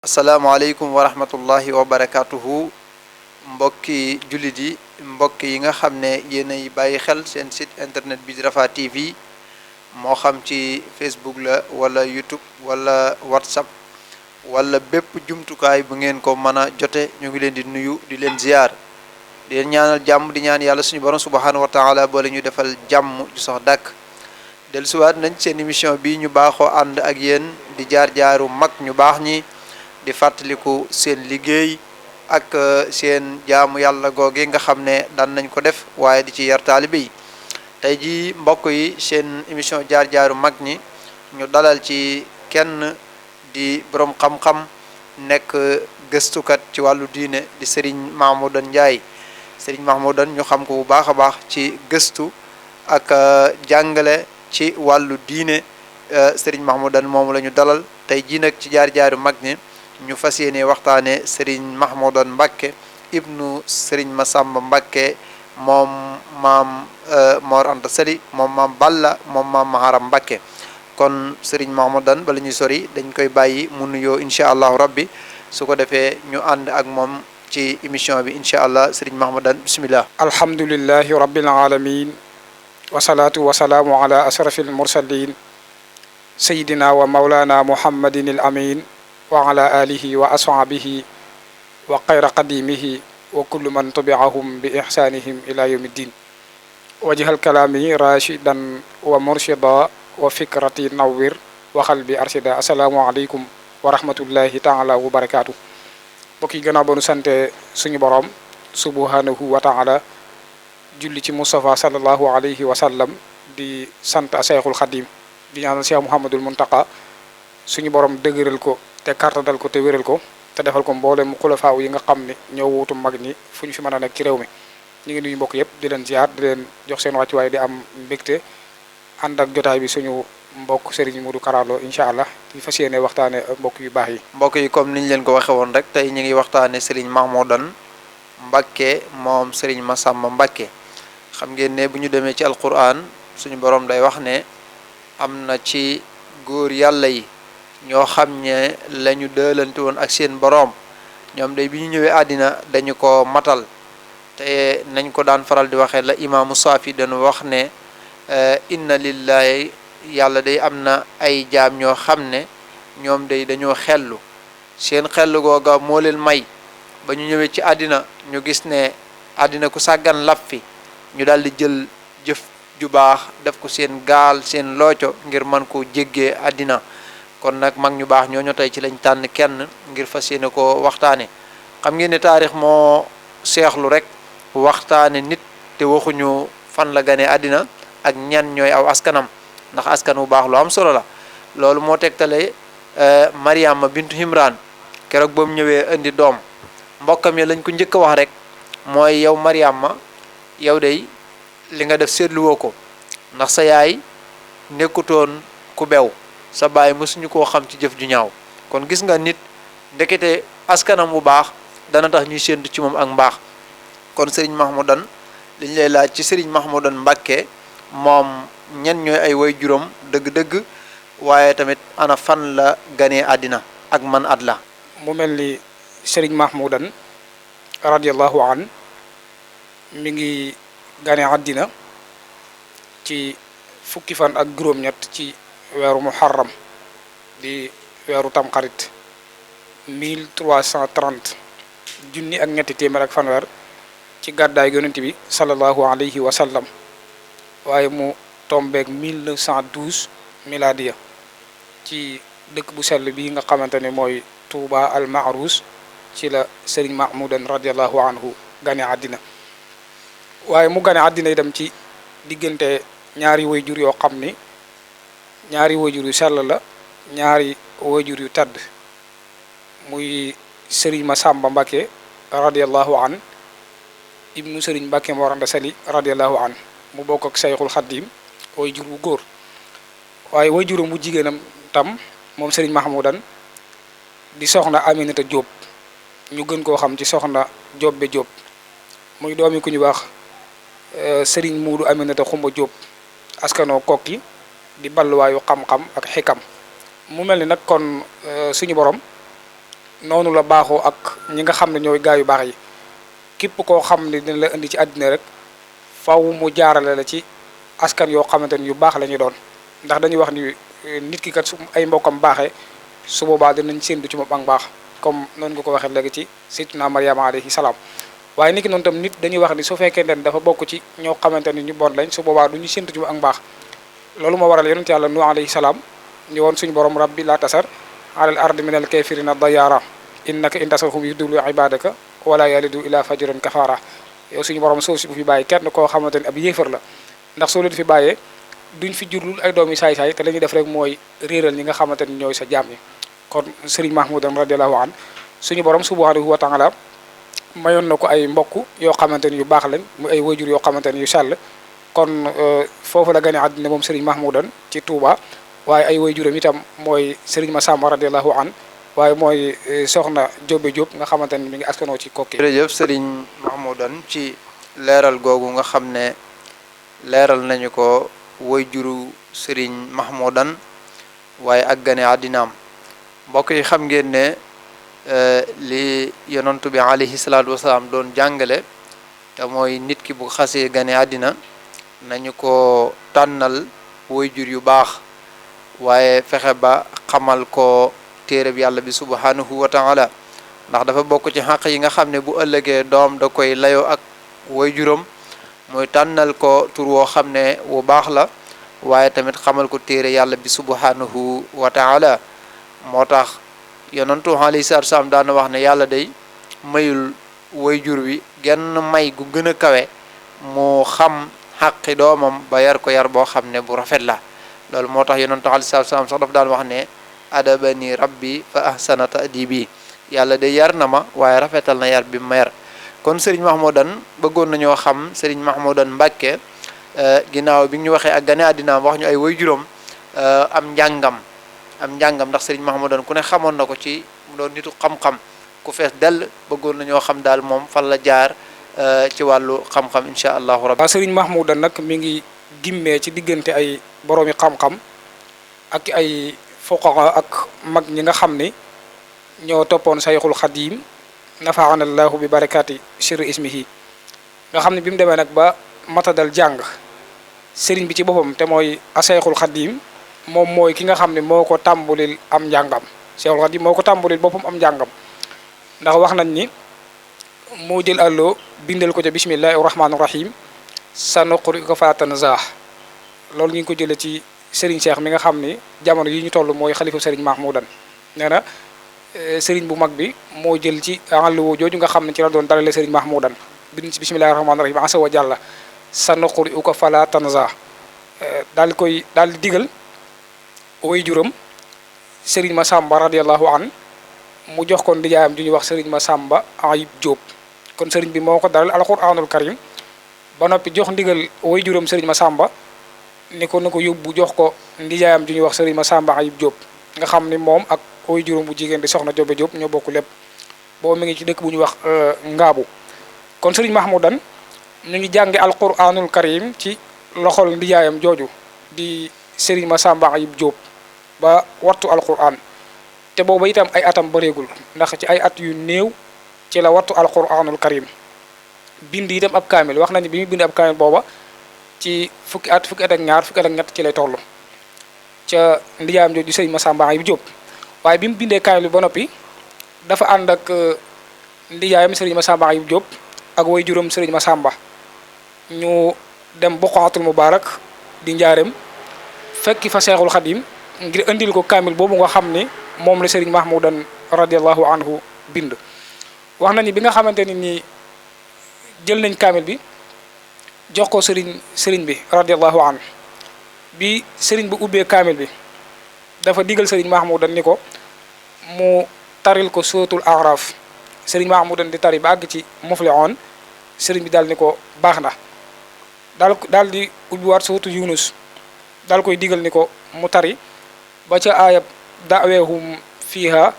asalaamaaleykum wa rahmatullahi wa barakatuhu mbokki jullit yi mbokk yi nga xam ne yéenay bàyyi xel seen site internet bi di Rafah TV moo xam ci Facebook la wala YouTube wala WhatsApp wala bépp jumtukaay bu ngeen ko mën a jote ñu ngi leen di nuyu di leen ziyaar di leen ñaanal jàmm di ñaan yàlla suñu borom subhanahu wa taala boole ñu defal jàmm ju sax dàkk dellusiwaat nañ seen émission bi ñu baaxoo ànd ak yéen di jaar-jaaru mag ñu baax ñi di fàttaliku seen liggéey ak seen jaamu yàlla googe nga xam ne daan nañ ko def waaye di ci yar taalibe yi tey ji mbokk yi seen émission jaar-jaaru mag ñi ñu dalal ci kenn di borom xam-xam nekk gëstukat ci wàllu diine di Serigne Mahmoudan Ndiaye Serigne Mahmoudan ñu xam ko bu baax a baax ci gëstu ak jàngale ci wàllu diine Serigne Mahmoudan moomu la ñu dalal tey ji nag ci jaar-jaaru mag ñi ñu fas yéene waxtaane Serigne Mahmoudan Mbacké ibnu Serigne Massamba Mbacké moom maam Mor Anta Sali moom maam Balla moom maam Maharam Mbacké kon Serigne Mahmoudan bala ñuy sori dañ koy bàyyi mu nuyoo incha allahu rabbi su ko defee ñu ànd ak moom ci émission bi incha allah Serigne Mahmoudan bismillah. alhamdulillahi rabbil alamin wasalaatu wasalaamu ala asrafil mursalin sayidina wa maulana muhammadin al amin wa ala alihi wa ashabihi wa xayra qadimihi wa kullu man tabi'ahum bi ihsanihim ila yawmi ddin wajhal kalami rashidan wa murshida wa fikrati nawwir wa qalbi arshida assalaamu aleykum wa rahmatullahi taala wa barakatuh mbokk yi gannaaw ba nu sante suñu borom subhanahu wa taala julli ci Mustafa sallallahu alayhi wa sallam di sant a Cheikhul Khadim di ñaanal Cheikh Mouhamadul Muntaqa suñu borom dëgëral ko te kartadal ko te wéral ko te defal ko mboolem xulafaaw yi nga xam ne ñoo wuutu mag ñi fu ñu fi mën a nekk ci réew mi ñu ngi nuyu mbokk yëpp di leen ziar di leen jox seen wàccuwaay di am mbégte ànd ak jotaay bi suñu mbokk Serigne Modou Karalo incha allah di fas yéene waxtaane mbokk yu baax yi. mbokk yi comme niñ leen ko waxee woon rek tey ñu ngi waxtaane Serigne Mahmoudan Mbacké moom Serigne Massamba Mbacké xam ngeen ne bu ñu demee ci alquran suñu borom day wax ne am na ci góor yàlla yi ñoo xam ne la ñu dëlante woon ak seen boroom ñoom day bi ñu ñëwee àddina dañu ko matal te nañ ko daan faral di waxee la imaamu Saafi dañu wax ne inna lillahi yàlla day am na ay jaam ñoo xam ne ñoom day dañoo xellu seen xellu googa moo leen may ba ñu ñëwee ci àddina ñu gis ne àddina ku sàggan lap fi ñu daal di jël jëf ju baax def ko seen gaal seen looco ngir mën koo jéggee àddina kon nag mag ñu baax ñooñu tey ci lañ tànn kenn ngir fas yéene ko waxtaane xam ngeen ne taarix moo seexlu rek waxtaane nit te waxuñu fan la gane àddina ak ñan ñooy aw askanam ndax askan wu baax lu am solo la loolu moo tegtale Mariama bintu Himran keroog ba mu ñëwee indi doom mbokkam yi lañ ko njëkk a wax rek mooy yow Mariama yow day li nga def seetluwoo ko ndax sa yaay nekkutoon ku bew sa baay mësuñu koo xam ci jëf ju ñaaw kon gis nga nit ndekete askanam bu baax dana tax ñuy séentu ci moom ak mbaax kon Serigne Mahmoudan liñ lay laaj ci Serigne Mahmoudan Mbacké moom ñen ñooy ay way juróom dëgg-dëgg waaye tamit ana fan la ganee àddina ak man at la. mu mel ni Serigne Mahmoudan radiallahu an mi ngi gane àddina ci fukki fan ak juróom-ñett ci weeru muharram di weeru tamxarit 1330 junni ak ñetti téeméer ak fanweer ci gàddaay yonent bi sallallahu alayhi wa sallam waaye mu tombeeg 1912 miladiya ci dëkk bu sell bi nga xamante ne mooy Touba al Maarous ci la Serigne Mahmoudan radiallahu anhu gane àddina waaye mu gane àddina itam ci diggante ñaari wayjur yoo xam ni ñaari wayjur yu sell la ñaari wayjur yu tedd muy Serigne Massamba Mbacké radiallahu an ibnu Serigne Mbacké Mor Anta Sali radiallahu an mu bokk ak Sayxul Xaddim wayjur bu góor waaye wayjuram bu jigéenam tam moom Serigne Mahmoudan di soxna Aminata Diop ñu gën koo xam ci soxna Jobbe Diop muy doomi ku ñu wax Serigne Muudu Aminata Xumba Diop askanoo kokki di balluwaayu xam-xam ak xikam mu mel ni nag kon suñu borom noonu la baaxoo ak ñi nga xam ne ñooy gaa yu baax yi képp koo xam ne dina la indi ci àddina rek faw mu jaarale la ci askan yoo xamante ni yu baax la ñu doon ndax dañuy wax ni nit ki kat su ay mbokkam baaxee su boobaa dinañ séntu ci moom ak baax comme noonu nga ko waxee léegi ci Sayyidina Maryama alayhi salaam waaye nit ki noonu tam nit dañuy wax ni su fekkee ne dafa bokk ci ñoo xamante ni ñu bon lañ su boobaa du ñu séntu ci moom ak baax loolu moo waral yonent yàlla Nuh alayhi salaam ñu woon suñu borom rabbi la tasar alal ardi minal kafirina dayyaara innaka in tasarhum yudillu ibadaka wala yalidu ila fajiran kafara yow suñu borom suuf si bu fi bàyyi kenn koo xamante ni ab yéefar la ndax soo leen fi bàyyee duñ fi jurlul ay doomi saay-saay te la ñuy def rek mooy réeral ñi nga xamante ni ñooy sa jaam yi kon Serigne Mahmoudan radiallahu an suñu borom subhanahu wa taala mayoon na ko ay mbokk yoo xamante ni yu baax lañ mu ay wayjur yoo xamante ni yu sell kon foofu la gane àddina moom Serigne Mahmoudan ci Touba waaye ay wayjuram itam mooy Serigne Massamba radiallahu an waaye mooy soxna Jobbe Diop nga xamante ni mi ngi askanoo ci kokki. jërëjëf Serigne Mahmoudan ci leeral googu nga xam ne leeral nañu ko wayjuru Serigne Mahmoudan waaye ak gane àddinaam mbokk yi xam ngeen ne li yonantu bi alayhi salaatu wasalaam doon jàngale te mooy nit ki bu xasee gane àddina nañu ko tànnal wayjur yu baax waaye fexe ba xamal ko téereb yàlla bi subhanahu wa taala ndax dafa bokk ci xàq yi nga xam ne bu ëllëgee doom da koy layoo ak wayjuram mooy tànnal ko tur woo xam ne wu baax la waaye tamit xamal ko téere yàlla bi subhanahu wa taala moo tax yonantu alayhi salaatu salaam daana wax ne yàlla day mayul wayjur wi genn may gu gën a kawe mu xam xaqi doomam ba yar ko yar boo xam ne bu rafet la loolu moo tax yonantu alayhi salaatu salaam sax dafa daan wax ne adabani rabbi fa ahsana ta'dibi yàlla de yar na ma waaye rafetal na yar bi ma yar kon Serigne Mahmoudan bëggoon nañoo xam Serigne Mahmoudan Mbacke ginnaaw bi ñu waxee ak gane àddinaam wax ñu ay wayjuram am njàngam ndax Serigne Mahmoudan ku ne xamoon na ko ci mu doon nitu xam-xam ku fees dell bëggoon nañoo xam daal moom fan la jaar ci wàllu xam-xam incha allahu rabbi. waaw Serigne Mahmoudan nag mi ngi gimmee ci diggante ay boroomi xam-xam ak ay fuqaha ak mag ñi nga xam ni ñoo toppoon sayxul xadim nafaana allahu bi barakaati sirri ismihi nga xam ne bi mu demee nag ba matadal jàng sëriñ bi ci boppam te mooy asayxul xadim moom mooy ki nga xam ne moo ko tàmbulil am njàngam sayxul xadim moo ko tàmbulil boppam am njàngam ndax wax nañ ni moo jël àlloo bindal ko ca bismillahi rahmaani rahim sanuqri'uka falaa tansaa loolu ñu ngi ko jëlee ci Serigne Cheikh mi nga xam ni jamono yi ñu toll mooy xalifa Serigne Mahmoudan nee na Serigne bu mag bi moo jël ci àlluwa jooju nga xam ne ci la doon dalale Serigne Mahmoudan bind ci bismillahi rahmaani rahim asa wa jàlla sanuqri'uka falaa tansaa daal di digal way juram Serigne Massamba radiallahu an mu jox ko ndijaayam ju ñuy wax Serigne Massamba Ayib Diop kon Serigne bi moo ko dalal alquranul karim ba noppi jox ndigal way juram Serigne Massamba ni ko yóbbu jox ko ndijaayam ju ñuy wax Serigne Massamba Ayib Diop nga xam ni moom ak way juróom bu jigéen di soxna Jobbe Diop ñoo bokk lépp boobu mi ngi ci dëkk bu ñuy wax Ngaabu kon Serigne Mahmoudan ñu ngi jànge alquranul karim ci loxol ndijaayam jooju di Serigne Massamba Ayib Diop ba wattu alquran te booba itam ay atam bareegul ndax ci ay at yu néew ci la wattu alquranul karim bind itam ab kaamil wax nañu bi muy bind ab kaamil booba ci fukki at ak ñaar fukki at ak ñett ci lay toll ca ndijaayam jooju Serigne Massamba Ayib Diop waaye bi mu bindee kaamil bi ba noppi dafa ànd ak ndijaayam Serigne Massamba Ayib Diop ak way juróom Serigne Massamba ñu dem Buqaatul Mubaarak di njaareem fekki fa Seexul Xadim ngir indil ko kaamil boobu nga xam ni moom la Serigne Mahmoudan radiallahu anhu bind wax nañu bi nga xamante ni nii jël nañ kaamil bi jox ko sëriñ bi radiallahu anhu bi sëriñ bi ubbee kaamil bi dafa digal Serigne Mahmoudan ni ko mu taril ko suratul Araf Serigne Mahmoudan di tari ba àgg ci muflihun sëriñ bi daal ni ko baax na daal di ubbiwaat suratu Yunus daal koy digal ni ko mu tari ba ca aayab da'weehum fiiha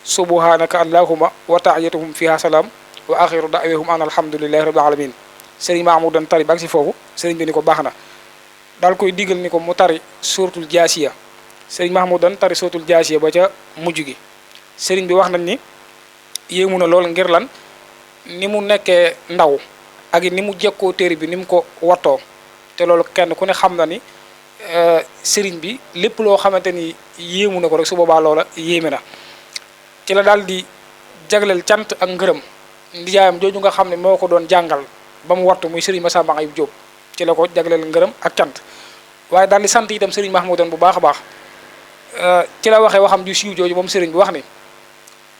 subhanaka allahuma wa taxiyatuhum fiha salaam wa axiru da'wahum an alhamdulillahi rabbil alamin sëriñ Mahmoudan tari ba si foofu sëriñ bi ni ko baax na daal koy digal ni ko mu tari suratul jaasiya sëriñ Mahmoudan tari suratul jaasiya ba ca mujj gi sëriñ bi wax nañ ni yéemu na lool ngir lan ni mu nekkee ndaw ak ni mu jekkoo téere bi ni mu ko wattoo te loolu kenn ku ne xam na ni sëriñ bi lépp loo xamante ni yéemu na ko rek su boobaa loola yéeme na ci la daal di jagleel cant ak ngërëm ndijaayam jooju nga xam ne moo ko doon jàngal ba mu wattu muy sëriñ Massamba Ayib Diop ci la ko jagleel ngërëm ak cant waaye daal di sant itam sëriñ Mahmoudan bu baax a baax ci la waxee waxam ju siiw jooju moom sëriñ bi wax ni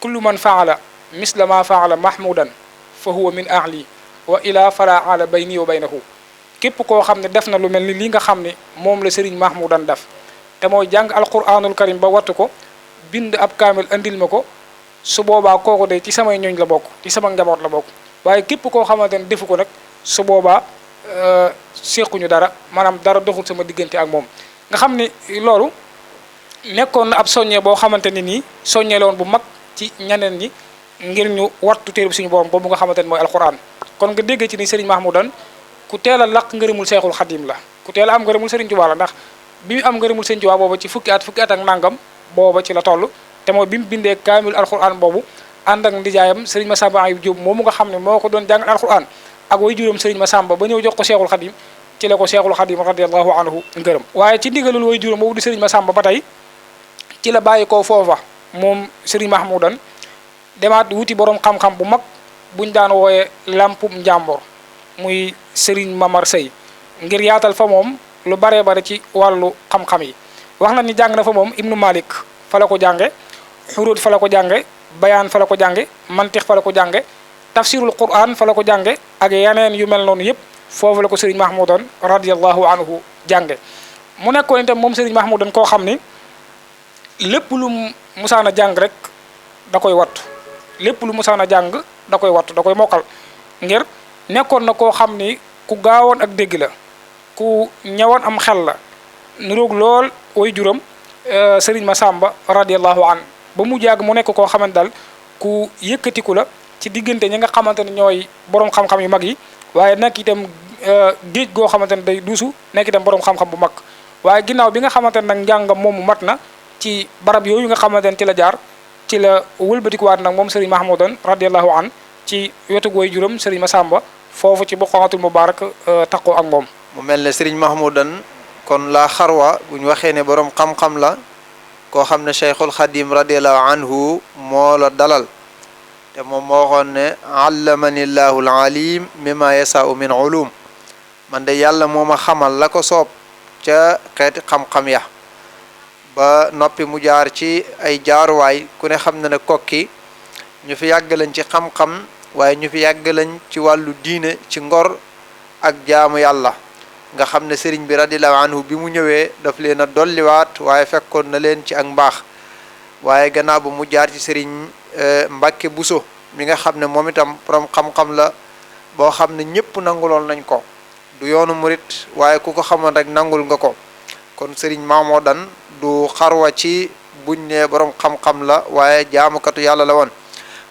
kullu man faala misla ma faala mahmoudan fa huwa min ahli wa ila fala ala bayni wa baynahu képp koo xam ne def na lu mel ni li nga xam ne moom la sëriñ Mahmoudan def te mooy jàng alquranul karim ba wattu ko bind ab kaamil andil ma ko su boobaa kooku de ci samay ñooñ la bokk ci sama njaboot la bokk waaye képp koo xamante ne defu ko nag su boobaa séquñu dara maanaam dara doxul sama diggante ak moom nga xam ni loolu nekkoon na ab soññee boo xamante ne nii soññee la woon bu mag ci ñeneen ñi ngir ñu wattu téere bi suñu borom boobu nga xamante ne mooy alquran kon nga dégg ci ni sëriñ Mahmoudan ku teel a laq ngërëmul seexul xadim la ku teel a am ngërëmul sëriñ Tuubaa la ndax bi mu am ngërëmul sëriñ Tuubaa booba ci fukki at ak nangam booba ci la toll te mooy bi mu bindee kaamil alquran boobu ànd ak ndijaayam sëriñ Massamba Ayib Diop moomu nga xam ne moo ko doon jàngal alquran ak way juróom sëriñ Massamba ba ñëw jox ko seexul xadim ci la ko seexul xadim radiallahu anhu ngërëm waaye ci ndigalul way juróom boobu di sëriñ Massamba ba tey ci la bàyyi ko foofa moom sëriñ Mahmoudan demaat wuti borom xam-xam bu mag buñ daan wooye lampum njàmbor muy sëriñ Mamar Sey ngir yaatal fa moom lu baree bare ci wàllu xam-xam yi wax na ni jàng na fa moom ibnu Malik fa la ko jànge xuróot fa la ko jànge bayaan fa la ko jànge mantix fa la ko jànge tafsirul quran fa la ko jànge ak yeneen yu mel noonu yëpp foofu la ko sëriñ Mahmoudan radiallahu anhu jànge mu nekkoon itam moom sëriñ Mahmoudan koo xam ni lépp lu musaana jàng rek da koy wattu lépp lu musaana jàng da koy wattu da koy mokkal ngir nekkoon na koo xam ni ku gaawoon ak dégg la ku ñëwoon am xel la niroog lool way juram sëriñ Massamba radiallahu an ba mu jàgg mu nekk koo xamante daal ku yëkkatiku la ci diggante ñi nga xamante ne ñooy borom xam-xam yu mag yi waaye nekk itam géej goo xamante ne day duusu nekk itam borom xam-xam bu mag waaye ginnaaw bi nga xamante ne nag njàngam moomu mat na ci barab yooyu nga xamante ne ci la jaar ci la wëlbatikuwaat nag moom sëriñ Mahmoudan radiallahu an ci wetu way juram sëriñ Massamba foofu ci Buqaatul Mubaarak taqoo ak moom. mu mel ne sëriñ Mahmoudan kon la xarwa bu ñu waxee ne borom xam-xam la koo xam ne Cheikhul Xadim radiallahu anhu moo la dalal te moom moo waxoon ne allamani llahu alalim mimma yasaau min ulum man de yàlla moo ma xamal la ko soob ca xeeti xam-xam ya ba noppi mu jaar ci ay jaaruwaay ku ne xam na ne kokki ñu fi yàgg lañ ci xam-xam waaye ñu fi yàgg lañ ci wàllu diine ci ngor ak jaamu yàlla nga xam ne sëriñ bi radiallahu anhu bi mu ñëwee daf leen a dolliwaat waaye fekkoon na leen ci ak mbaax waaye gannaaw ba mu jaar ci sëriñ Mbàkke Buso mi nga xam ne moom itam borom xam-xam la boo xam ne ñëpp nanguloon nañ ko du yoonu murit waaye ku ko xamoon rek nangul nga ko kon sëriñ Mahmoudan du xarwa ci buñ ne borom xam-xam la waaye jaamukatu yàlla la woon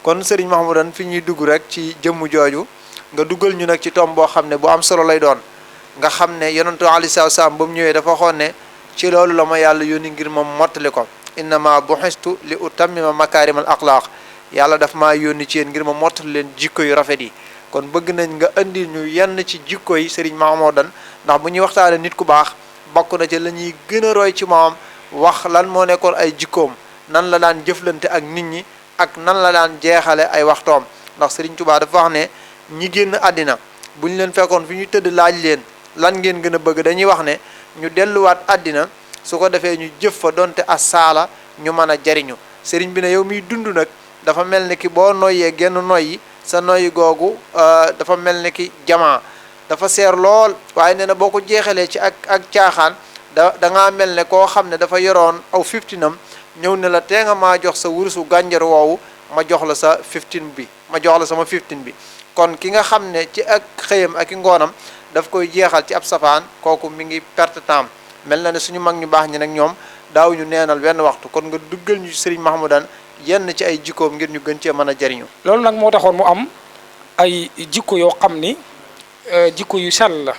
kon sëriñ Mahmoudan fi ñuy dugg rek ci jëmm jooju nga duggal ñu nag ci tom boo xam ne bu am solo lay doon nga xam ne yonentu alayhi salaam ba mu ñëwee dafa xoon ne ci loolu la ma yàlla yónni ngir ma mottali ko innama buxistu li utammima makaarimal axlaaq yàlla daf maa yónni ci yéen ngir ma mottali leen jikko yu rafet yi kon bëgg nañ nga indi ñu yenn ci jikko yi sëriñ Mahmoudan ndax bu ñuy waxtaane nit ku baax bokk na ci la ñuy gën a roy ci moom wax lan moo nekkoon ay jikkoom nan la daan jëflante ak nit ñi ak nan la daan jeexale ay waxtoom ndax sëriñ Tuubaa dafa wax ne ñi génn àddina bu ñu leen fekkoon fi ñu tëdd laaj leen lan ngeen gën a bëgg dañuy wax ne ñu delluwaat àddina su ko defee ñu jëf fa donte as saala ñu mën a jariñu sëriñ bi ne yow miy dund nag dafa mel ni ki boo noyyee genn noyyi sa noyyi googu dafa mel ni ki jamaa dafa seer lool waaye nee na boo ko jeexalee ci ak caaxaan da ngaa mel ne koo xam ne dafa yoroon aw 15am ñëw ne la tee nga maa jox sa wurusu gànjar woowu ma jox la sa 15 bi ma jox la sama 15 bi kon ki nga xam ne ci ak xëyam ak i ngoonam daf koy jeexal ci ab safaan kooku mi ngi perte temps mel na ne suñu mag ñu baax ñi nag ñoom daaw ñu neenal wenn waxtu kon nga duggal ñu sëriñ Mahmoudan yenn ci ay jikkoom ngir ñu gën cee mën a jariñu. loolu nag moo taxoon mu am ay jikko yoo xam ni jikko yu sell la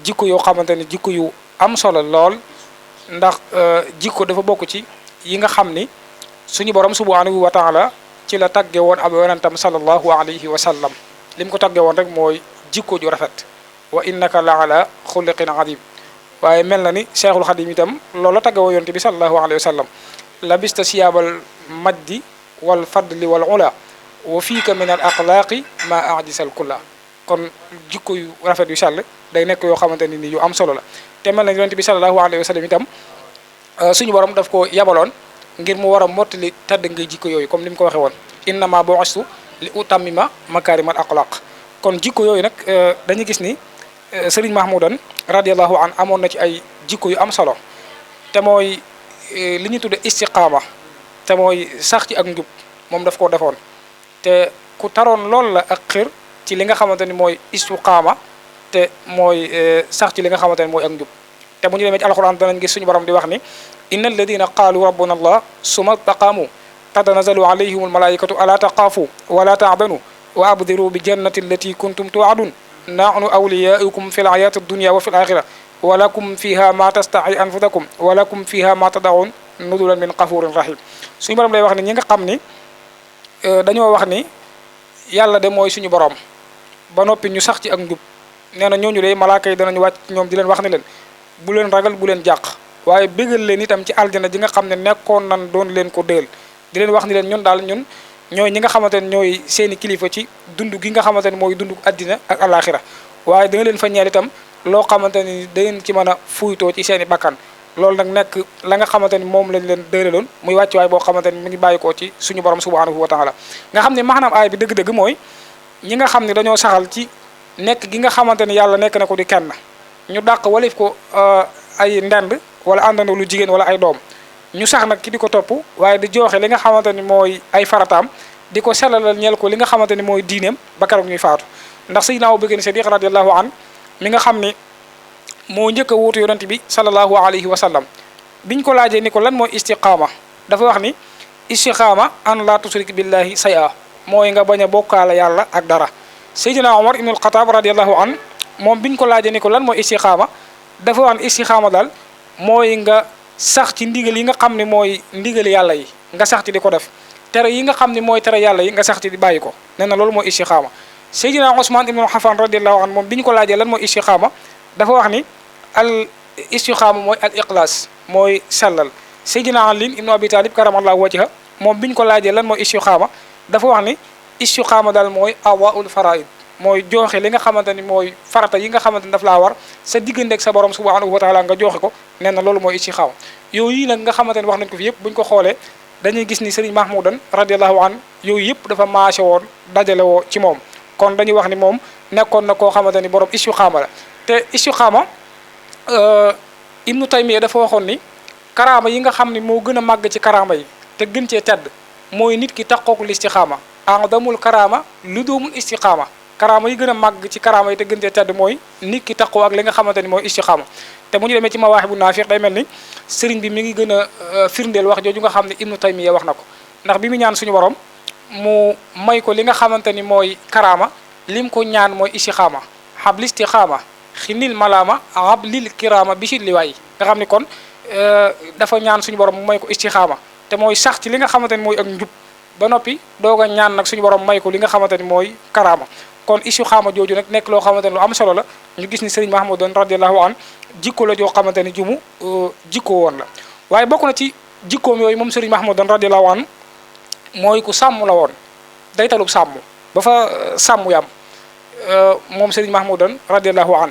jikko yoo xamante ni jikko yu am solo lool ndax jikko dafa bokk ci yi nga xam ni suñu borom subhanahu wa taala ci la tagge woon ab yonentam sallallahu alayhi wa sallam li mu ko tagge woon rek mooy jikko ju rafet wa innaka la ala xuliqin adim waaye mel na ni cheikhul xadim itam loolu la tagge woon yonent bi sallallahu alayhi wa sallam labista siyaabal majdi wal fadli wal ula wa fiika min al axlaaqi ma ajisal kulla kon jikko yu rafet yu sell day nekk yoo xamante ni yu am solo la te mel na yonent bi sallallahu alayhi wa sallam itam suñu borom daf ko yabaloon ngir mu war a mottali tedd ngay jikko yooyu comme ni mu ko waxee woon innama bu'istu li utammima makarimal axlaaq kon jikko yooyu nag dañuy gis ni Serigne Mahmoudan radiallahu an amoon na ci ay jikko yu am solo te mooy li ñu tudde istiqaama te mooy sax ci ak njub moom daf koo defoon te ku taroon lool la ak xir ci li nga xamante ni mooy istiqaama te mooy sax ci li nga xamante ni mooy ak njub te bu ñu demee ci alquran danañ gis suñu borom di wax ni inna alladina qaalu rabbuna allah summa taqaamu tatanazalu alayhim almalaikatu ala taqaafu wala taadanu wa abdiru bi jannati allati kuntum tuadun nahnu awliyaukum fi lhayati addunia wa fi laxira walakum fiha ma tastahi anfusakum walakum fiha ma tadaun nudulan min qafurin rahim suñu borom lay wax ni ñi nga xam ni dañoo wax ni yàlla de mooy suñu borom ba noppi ñu sax ci ak njub nee na ñooñu de malaaka yi danañu wàcc ñoom di leen wax ne leen bu leen ragal bu leen jàq waaye bégal leen itam ci aljana ji nga xam ne nekkoon nan doon leen ko déel di leen wax ni leen ñun daal ñun ñooy ñi nga xamante ne ñooy seeni kilifa ci dund gi nga xamante ne mooy dund addina ak alaxira waaye da nga leen fa ñeel itam loo xamante ni da ngeen ci mën a fuuytoo ci seeni bakkan loolu nag nekk la nga xamante ni moom lañ leen dëreloon muy wàccuwaay boo xamante ni mi ngi bàyyikoo ci suñu borom subhanahu wa taala nga xam ne maanaam aay bi dëgg-dëgg mooy ñi nga xam ne dañoo saxal ci nekk gi nga xamante ni yàlla nekk na ko di kenn ñu dàq walif ko ay ndend wala àndandoo lu jigéen wala ay doom ñu sax nag ki di ko topp waaye di joxe li nga xamante ni mooy ay farataam di ko sellalal ñeel ko li nga xamante ni mooy diineem ba keroog ñuy faatu ndax Sayyidina Abu Bakr Siddiq radiyallahu an mi nga xam ni moo njëkk a wuutu yonent bi sallallahu alayhi wa sallam biñ ko laajee ni ko lan mooy istiqaama dafa wax ni istiqaama an la tusrik billahi say'a mooy nga bañ a bokkaale yàlla ak dara Sayyidina Omar ibnul Xataab radiyallahu an moom biñ ko laajee ni ko lan mooy istiqaama dafa wax ni istiqaama daal mooy nga sax ci ndigal yi nga xam ne mooy ndigal yàlla yi nga sax ci di ko def tere yi nga xam ne mooy tere yàlla yi nga sax ci di bàyyi ko nee na loolu mooy istiqaama Seydina Ousmane ibnu Xafaan radiyallahu anhu moom bi ñu ko laajee lan mooy istiqaama dafa wax ni al istiqaama mooy al iqlaas mooy sellal Seydina Ali ibnu Abi Talib karamallahu wajha moom bi ñu ko laajee lan mooy istiqaama dafa wax ni istiqaama daal mooy awaul faraid mooy joxe li nga xamante ni mooy farata yi nga xamante ni daf laa war sa diggante ak sa borom subhanahu wa taala nga joxe ko nee na loolu mooy istiqaama yooyu nag nga xamante ni wax nañ ko fi yëpp buñ ko xoolee dañuy gis ni Serigne Mahmoudan radiyallahu an yooyu yëpp dafa maase woon dajale woo ci moom kon dañuy wax ni moom nekkoon na koo xamante ni borom istiqaama la te istiqaama Ibnu Taymiya dafa waxoon ni karaama yi nga xam ne moo gën a màgg ci karaama yi te gën cee tedd mooy nit ki taqook listiqaama a'damul karaama ludumul istiqaama karaama yi gën a màgg ci karaama yi te gën cee tedd mooy nit ki taqoo ak li nga xamante ni mooy istiqaama te mu ñu demee ci mawaahibu naafi day mel ni sëriñ bi mi ngi gën a firndeel wax jooju nga xam ne Ibnu Taymiya wax na ko ndax bi mu ñaan suñu borom mu may ko li nga xamante ni mooy karaama lim ko ñaan mooy istiqaama xabli istiqaama xinil malaama ablil kiraama bisit li waay nga xam ni kon dafa ñaan suñu borom mu may ko istiqaama te mooy sax ci li nga xamante ni mooy ak njub ba noppi doog a ñaan nag suñu borom may ko li nga xamante ni mooy karaama kon istiqaama jooju nag nekk loo xamante ni lu am solo la ñu gis ni Serigne Mahmoudan radiyallahu an jikko la joo xamante ni jumu jikko woon la waaye bokk na ci jikkoom yooyu moom Serigne Mahmoudan radiyallahu an mooy ku sàmm la woon day talub sàmm ba fa sàmm yam moom Serigne Mahmoudan radiyallahu an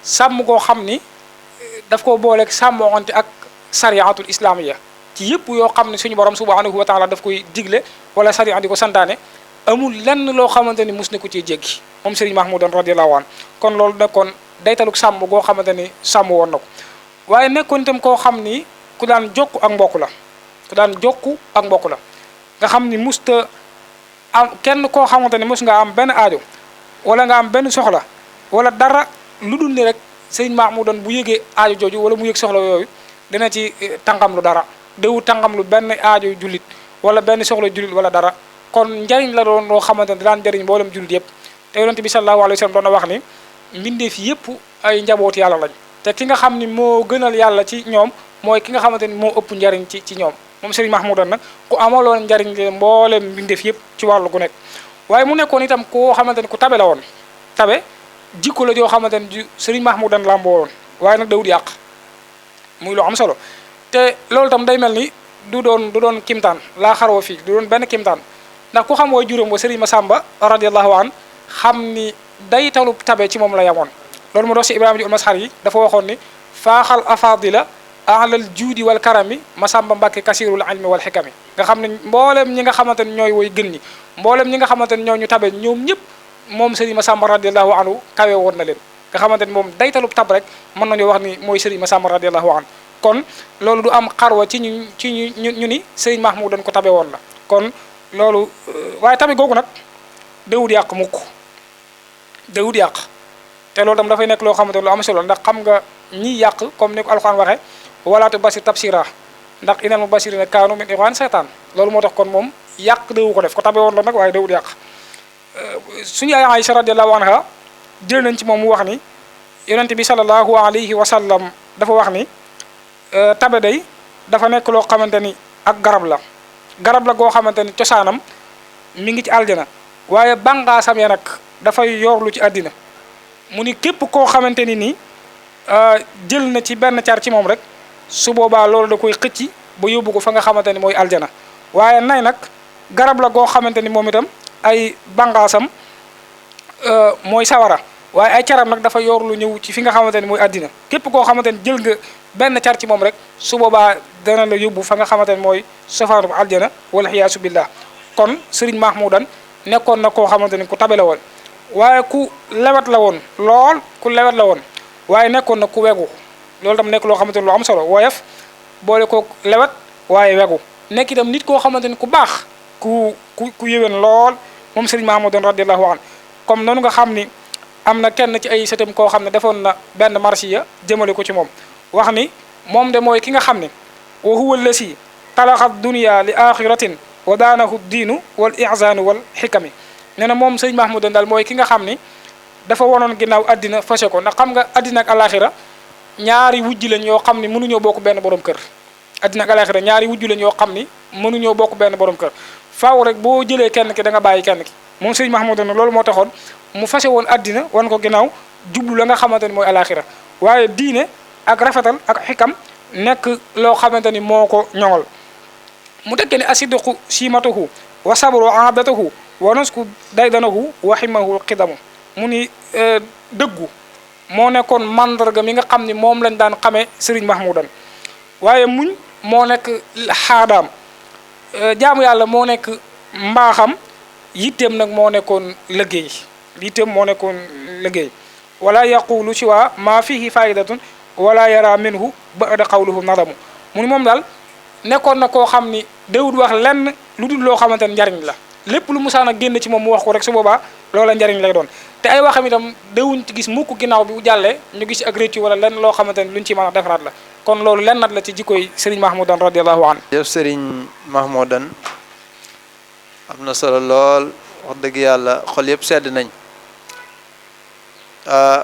sàmm koo xam ni daf ko booleeg sàmmoonte ak sariatul islamiya ci yëpp yoo xam ne suñu borom subhanahu wa taala daf koy digle wala sariya di ko santaane amul lenn loo xamante ni mus na ko ciy jéggi moom Serigne Mahmoudan radiyallahu an kon loolu nekkoon daytaluk sàmm goo xamante ni sàmm woon na ko waaye nekkoon itam koo xam ni ku daan jokku ak mbokk la ku daan jokku ak mbokk la nga xam ni musta am kenn koo xamante ni mus nga am benn aajo wala nga am benn soxla wala dara lu dul ni rek Serigne Mahmoudan bu yëgee aajo jooju wala mu yëg soxla yooyu dina ci tàngam lu dara déwu tàngam lu benn aajo jullit wala benn soxla jullit wala dara kon njariñ la doon loo xamante ne daan njariñ mboolem jullit yëpp te yonent bi sallallahu alayhi wa sallam doon na wax ni mbindeef yëpp ay njaboot yàlla lañ te ki nga xam ni moo gënal yàlla ci ñoom mooy ki nga xamante ni moo ëpp njariñ ci ñoom moom Serigne Mahmoudan nag ku amaloon njariñ leen mboolem mbindeef yëpp ci wàllu gu nekk waaye mu nekkoon itam koo xamante ni ku tabe la woon tabe jikko la joo xamante ni Serigne Mahmoudan làmboo woon waaye nag dawut yàq muy lu am solo te loolu itam day mel ni du doon kimtaan laa xaroo fii du doon benn kimtaan ndax ku xam wooy juróom ba Serigne Massamba radiyallahu an xam ni day talu tabe ci moom la yamoon loolu mu dox si Ibrahima ji ulmasxar yi dafa waxoon ni faaxal afadila alal juudi wal karami Massamba Mbàkke kasirul ilmi wal xikami nga xam ne mboolem ñi nga xamante ni ñooy woy gën ñi mboolem ñi nga xamante ni ñoo ñu tabe ñoom ñëpp moom Serigne Massamba radiyallahu anhu kawe woon na leen nga xamante ni moom day talub tab rek mën nañoo wax ni mooy Serigne Massamba radiyallahu anhu kon loolu du am xarwa ci ñu ni Serigne Mahmoudan ko tabe woon la kon loolu waaye tabe googu nag dawut yàq mukk dawut yàq te loolu tam dafay nekk loo xamante ni lu am solo ndax xam nga ñiy yàq comme ni ko alxuraan waxee walaatu basir tabsira ndax inal mubasirina kaanu min ixwaan seytaan loolu moo tax kon moom yàq dawu ko def ko tabe woon la nag waaye dawut yàq suñu yaay Aïcha radiyallahu anha jël nañ ci moom mu wax ni yonente bi sallallahu alayhi wa sallam dafa wax ni tabe day dafa nekk loo xamante ni ak garab la goo xamante ni cosaanam mi ngi ci aljana waaye bànqaasam ya nag dafay yorlu ci àddina mu ni képp koo xamante ni nii jël na ci benn car ci moom rek su boobaa loolu da koy xëcci ba yóbbu ko fa nga xamante ni mooy aljana waaye nay nag garab la goo xamante ni moom itam ay bànqaasam mooy sawara waaye ay caram nag dafa yorlu ñëw ci fi nga xamante ni mooy àddina képp koo xamante ni jël nga benn car ci moom rek su boobaa dana la yóbbu fa nga xamante ni mooy safaanu aljana wala xiyaasu billah kon Serigne Mahmoudan nekkoon na koo xamante ni ku tabe la woon waaye ku lewet la woon lool ku lewet la woon waaye nekkoon na ku wegu loolu tam nekk loo xamante ni lu am solo woyof boole ko lewet waaye wegu nekk itam nit koo xamante ni ku baax ku yéwén lool moom Serigne Mahmoudan radiyallahu anhu comme noonu nga xam ni am na kenn ci ay sëtam koo xam ne defoon na benn marsiya jëmale ko ci moom wax ni moom de mooy ki nga xam ne wa huwa lasi talaxat dunia li axiratin wa daanahu diinu wal ihsaanu wal xikami nee na moom Serigne Mahmoudan daal mooy ki nga xam ni dafa wonoon ginnaaw addina fase ko ndax xam nga addina ak alaxira ñaari wujj lañ yoo xam ni mënuñoo bokk benn borom kër addina ak alaxira ñaari wujj lañ yoo xam ni mënuñoo bokk benn borom kër faaw rek boo jëlee kenn ki da nga bàyyi kenn ki moom Serigne Mahmoudan loolu moo taxoon mu fase woon addina wan ko ginnaaw jublu la nga xamante ni mooy alaxira waaye diine ak rafetal ak xikam nekk loo xamante ni moo ko ñoŋal mu tekkee ni asidqu simatuhu wa sabru aadatuhu wa nusku daydanahu wa ximahu xidamu mu ni dëggu moo nekkoon mandarga mi nga xam ni moom lañ daan xamee Serigne Mahmoudan waaye muñ moo nekk xaadaam jaamu yàlla moo nekk mbaaxam yitteem nag moo nekkoon liggéey wala yaqulu siwa ma fihi faidatun wala yara minhu ba'da qawluhu nadamu mu ni moom daal nekkoon na koo xam ni dawut wax lenn lu dul loo xamante ne njariñ la lépp lu musaan a génn ci moom mu wax ko rek su boobaa loola njariñ lay doon te ay waxam itam dawuñ ci gis mukk ginnaaw bi bu jàllee ñu gis ak réccu wala lenn loo xamante ne luñ ci mën a defaraat la kon loolu lennat la ci jikkoy Serigne Mahmoudan radiyallahu anhu jëf Serigne Mahmoudan am na solo lool wax dëgg yàlla xol yëpp sedd nañ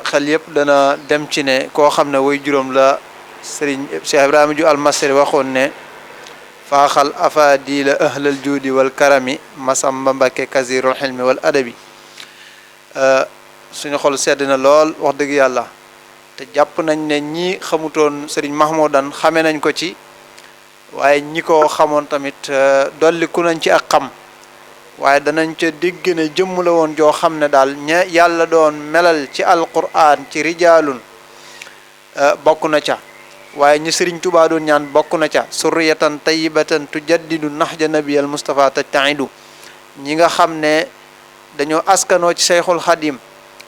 xel yëpp dana dem ci ne koo xam ne way juróom la Serigne Cheikh Ibrahima ju almasri waxoon ne faaxal afadila ahlal juudi wal karami Massamba Mbàkke kasirul xilmi wal adabi suñu xol sedd na lool wax dëgg yàlla te jàpp nañ ne ñi xamutoon Serigne Mahmoudan xame nañ ko ci waaye ñi ko xamoon tamit dolliku nañ ci ak xam waaye danañ ca dégg ne jëmm la woon joo xam ne daal ña yàlla doon melal ci alquran ci rijaalun bokk na ca waaye ñi Serigne Touba doon ñaan bokk na ca surriyatan tayyibatan tujaddidu nahja nabiyal Mustafa tajtaidu ñi nga xam ne dañoo askanoo ci Seyxul Xadim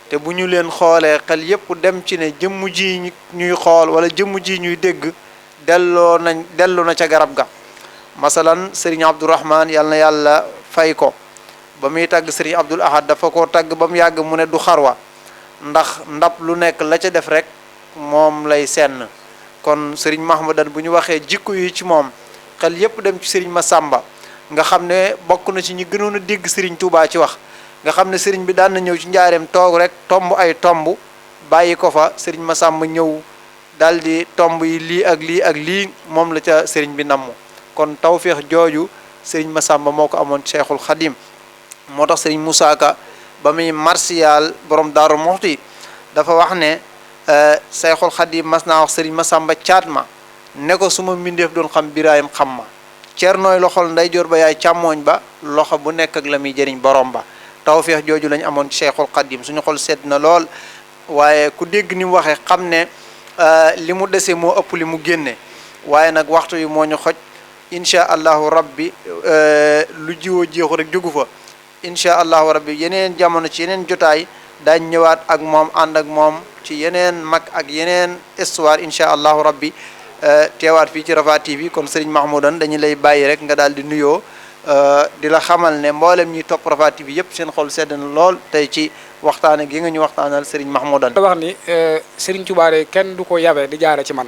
te bu ñu leen xoolee xel yépp dem ci ne jëmm ji ñuy xool wala jëmm ji ñuy dégg dellu na ca garab ga masalan Serigne Abdourahman yàlla na yàlla fay ko ba muy tàgg Serigne Abdoul Ahad dafa ko tàgg ba mu yàgg mu ne du xarwa ndax ndab lu nekk la ca def rek moom lay senn kon Serigne Mahmoudan bu ñu waxee jikko yi ci moom xel yépp dem ci Serigne Massamba nga xam ne bokk na ci ñi gënoon a dégg Serigne Touba ci wax nga xam ne Serigne bi daan na ñëw ci njaareem toog rek tomb ay tomb bàyyi ko fa Serigne Massamba ñëw daal di tomb yi lii ak lii ak lii moom la ca Serigne bi namm kon tawféex jooju Serigne Massamba moo ko amoon Cheikhul Khadim moo tax Serigne Moussa Ka ba muy martial borom Daaru Muxti dafa wax ne Cheikhul Khadim mas naa wax Serigne Massamba caat ma ne ko su ma mbindeef doon xam biraayam xam ma ceernooy loxol ndeyjoor ba yaay càmmooñ ba loxo bu nekk ak la muy jëriñ borom ba tawféex jooju lañ amoon Cheikhul Khadim suñu xol sedd na lool waaye ku dégg ni mu waxee xam ne li mu dese moo ëpp li mu génne waaye nag waxtu yi moo ñu xoj incha allahu rabbi lu jiwoo jeexu rek jógu fa incha allahu rabbi yeneen jamono ci yeneen jotaay daañ ñëwaat ak moom ànd ak moom ci yeneen mag ak yeneen histoire incha allahu rabbi teewaat fii ci Rafah TV kon Serigne Mahmoudan dañu lay bàyyi rek nga daal di nuyoo di la xamal ne mboolem ñi topp Rafah TV yëpp seen xol sedd na lool tey ci waxtaane gi nga ñu waxtaanal Serigne Mahmoudan. wax ni Serigne Touba kenn du ko yabe di jaare ci man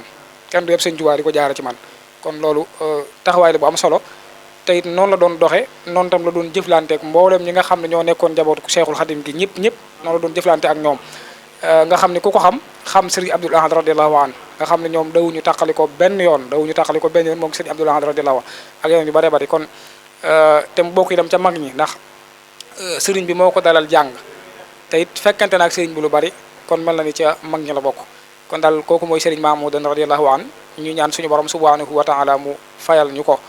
kenn du yëpp Serigne Touba di ko jaare ci man kon loolu taxawaay la bu am solo te it noonu la doon doxe noonu tam la doon jëflanteek mboolem ñi nga xam ne ñoo nekkoon njabootu Cheikhul Khadim gi ñëpp noonu la doon jëflante ak ñoom nga xam ne ku ko xam Serigne Abdoul Ahad radiyallahu anhu nga xam ne ñoom dawuñu tàqaliko benn yoon moom Serigne Abdoul Ahad radiyallahu anhu ak yeneen yu bare bari kon te mu bokk itam ca mag ñi ndax Serigne bi moo ko dalal jàng te it fekkante na ak Serigne bi lu bari kon mel na ni ca mag ñi la bokk kon daal kooku mooy Serigne Mahmoudan radiyallahu anhu ñu ñaan suñu borom subhanahu wa ta'ala mu fayal ñu ko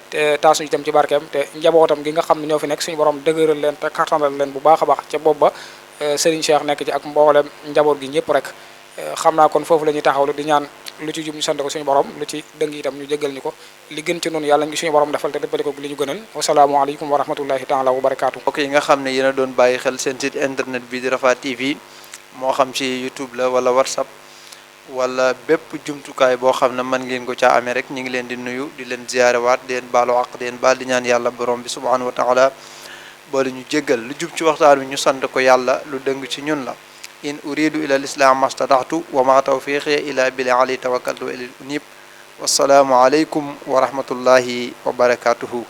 te taasuñu itam ci barkeem te njabootam gi nga xam ne ñoo fi nekk suñu borom dëgëral leen te kattanal leen bu baax a baax ca bopp ba Serigne Cheikh nekk ci ak mboolem njaboot gi ñëpp rek xam naa kon foofu la ñuy taxawlu di ñaan lu ci jub ñu sant ko suñu borom lu ci dëng itam ñu jéggal ñu ko li gën ci noonu yàlla ngi suñu borom defal te dëppale ko li ñu gënal wasalaamualeykum wa rahmatullahi taala wa barakaatu. mbokk yi nga xam ne yéen a doon bàyyi xel seen site internet bi di Rafah TV moo xam ci YouTube la wala WhatsApp wala bépp jumtukaay boo xam ne mën ngeen ko caa amee rek ñu ngi leen di nuyu di leen ziyaarewaat di leen baalu àq di leen baal di ñaan yàlla borom bi subhanahu wa taala boole ñu jéggal lu jub ci waxtaan wi ñu sant ko yàlla lu dëng ci ñun la in uridu ila lislam mastataxtu wa ma tawfiqi ila billah alayhi tawakkaltu wa ilal unib wassalaamu aleykum wa rahmatullahi wa barakatuhu